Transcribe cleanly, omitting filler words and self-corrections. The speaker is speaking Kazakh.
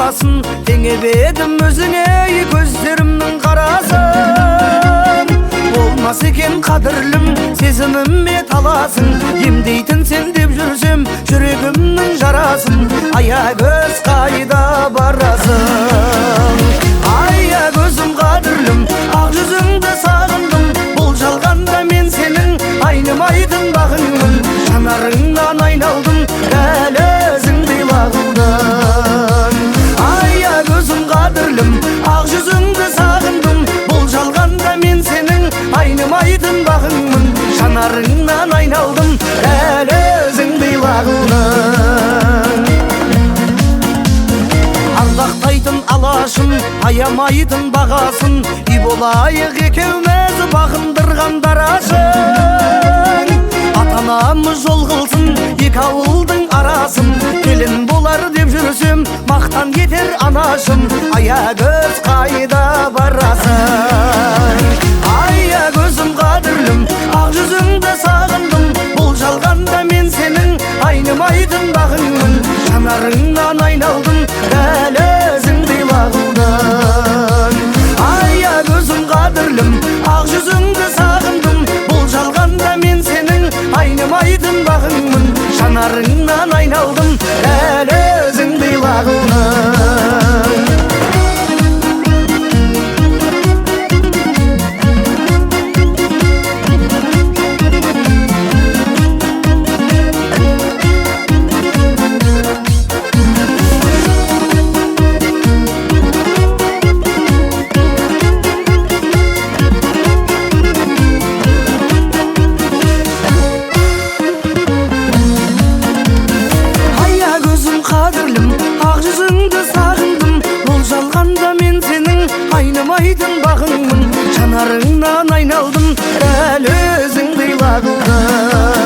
баласын, теңеп едім өзіңе көздерімнің қарасын. Болмас екен қадірлім, сезіміме таласың, емдейтін сен деп жүрсем жүрегімнің жарасын. Аягөз қайда барасың? Аягөзім қадірлім, ақ жүзіңді сағындым, бұл жалғанда мен сенің айнымайтын бағыңмын. Жанарыңнан айналдым, дәл өзіңдей лағылдым. Аягөзім қадірлім, ақ жүзіңді сағындым, бұл жалғанда мен сенің айнымайтын бағыңмын. Жанарыңнан айналдым, дәл өзіңдей лағылдым. Ардақтайтын алашым, аямайтын бағасын, үй болайық екеуміз бағындырған дарашың. Ата-анамыз жол қылсын екі ауылдың арасын, келін болар деп жүрсем мақтан етер анашым. Аягөз қайда барасың? Аягөзім қадірлім, ақ жүзіңді сағындым, бұл жалғанда мен сенің айнымайтын бағыңмын. Жанарыңнан айналдым, дәл өзіңдей лағылдым. Аягөзім қадірлім, ақ жүзіңді сағындым, бұл жалғанда мен сенің айнымайтын бағыңмын. Жанарыңнан айналдым, дәл өзіңдей лағылдым. Аягөзім қадірлім, ақ жүзіңді сағындым, бұл жалғанда мен сенің айнымайтын бағыңмын. Жанарыңнан айналдым, дәл өзіңдей лағылдым.